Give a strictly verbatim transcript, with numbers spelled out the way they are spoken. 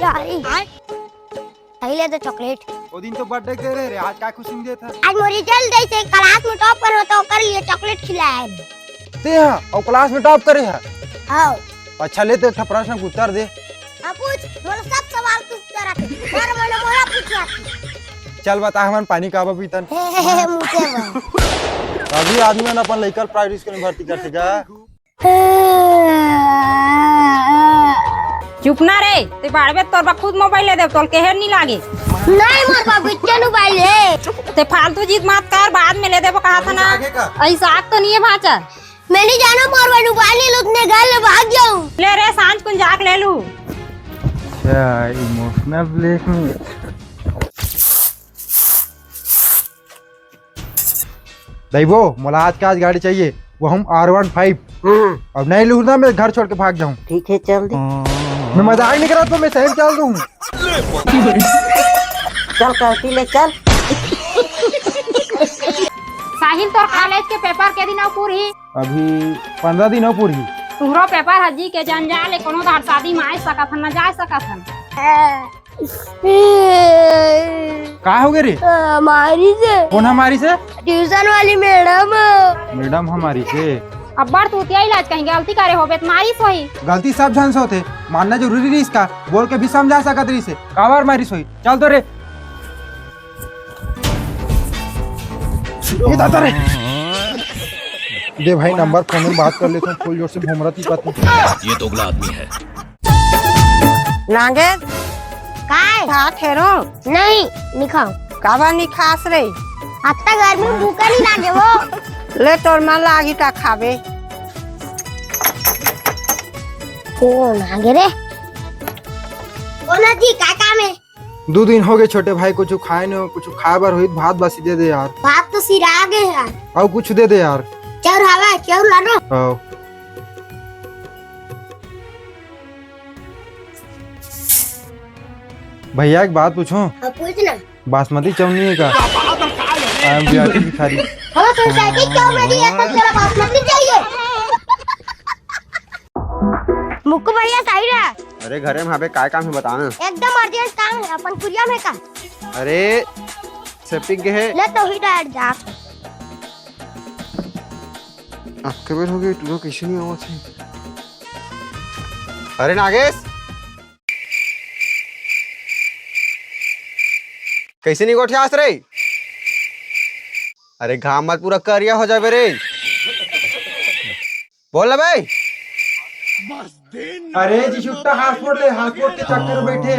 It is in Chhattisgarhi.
सॉरी। खाई ले तो चॉकलेट। वो दिन तो बर्थडे के रहे रे, आज का खुशी में देत है? आज मोर रिजल्ट दे से क्लास में टॉप कर हो तो कर लिए चॉकलेट खिलाए। ते हाँ, और क्लास में टॉप करे है? हाँ। अच्छा ले तो एक ठा प्रश्न के उत्तर दे। हाँ पूछ, मोला सब सवाल के उत्तर आथे। हर महीना मोला पूछवा। चल बता हमन पानी काबर पीतन? मुझे वो। अभी आदमी मन अपन लइका प्राइवेट स्कूल में भर्ती करथे का? चुप ना रे, ते बाढ़बे तोर बा खुद मोबाइल ले देब, तोल केहे नी लागे। नहीं मोर बा बिच्चन मोबाइल है। ते फालतू जिद मत कर, बाद में ले देबो कहा था ना। आगे का? ऐसा आग तो नहीं है भाचा। मैं नहीं जाना मोर बा मोबाइल ले लूँ, अपने घर ले भाग जाऊँ। ले रे सांझ कुन जाके ले लू। अच्छा, इमोशनल ब्लैकमेल। दईबो, मोला आज का आज गाड़ी चाहिए, वो हम आर वन फाइव। हाँ। अब नहीं लूँ ना, मैं घर छोड़ के भाग जाऊँ। ठीक है, चल दे। मैं मजाक नहीं कर रहा, तो मैं सही में चल दूँ। चल, कल्टी ले चल। साहिल, तोर कॉलेज के पेपर के दिन अउ पूरी? अभी पंद्रह दिन अउ पूरी। तुहरो पेपर ह जी के जंजाल ले, कोनो धार शादी में आ सकत हन, न जा सकत हन। का हो गे रे? मारी से। कोन ह मारी से? ट्यूशन वाली मैडम। मैडम ह मारी से। अब्बड़ तू तिया इलाज कहीं गलती करे होबे त मारी सोही। गलती सब झन से होथे, मानना जरूरी नहीं इसका, बोल के भी समझा सकत रही से। काबर मारी सोही? चल तो रे। ये दादा रे। दे भाई नंबर, फोन में बात कर लेथों, फुल जोर से भोमरा ती पाती। ये दोगला आदमी है। नागेश, काय? खा खेरो? नहीं, नहीं खाओ। काबर नहीं खास रे? अत्ता गर्मी में भूखा नहीं लागे वो। ले तोर मन लागी ता खाबे। कोन आगे रे? कोन जी, का काम है? दू दिन हो गए छोटे भाई, कुछ खाए न हो, कुछ खाए बर होई, भात बासी दे दे यार। भात तो सिरा गए यार। अउ कुछ दे दे यार। चाउर हवा, चाउर लानो। आओ। भैया, एक बात पूछूं? हाँ, पूछ ना। बासमती चाउर नहीं है का? I am V I P भिखारी। हाँ, सोसाइटी चाउर में नहीं है, तो तेरा बासमती चाहिए। मुक्कू भैया, साइड आ। अरे, घरे में हबे, काय काम है, बता ना। एकदम अर्जेंट काम है, अपन कुरिया में का। अरे, सेप्टिक गे है। ले तो ही डाल जा। अतका बेर हो गए, टूरा कैसे नहीं आवत है? अरे नागेश, कैसे नहीं गोठियास रे? अरे घाम मत पूरा करिया हो जाबे रे। बोल ना बे। अरे जी छुट्टा, हॉटस्पॉट ले, हॉटस्पॉट के चक्कर में बैठे।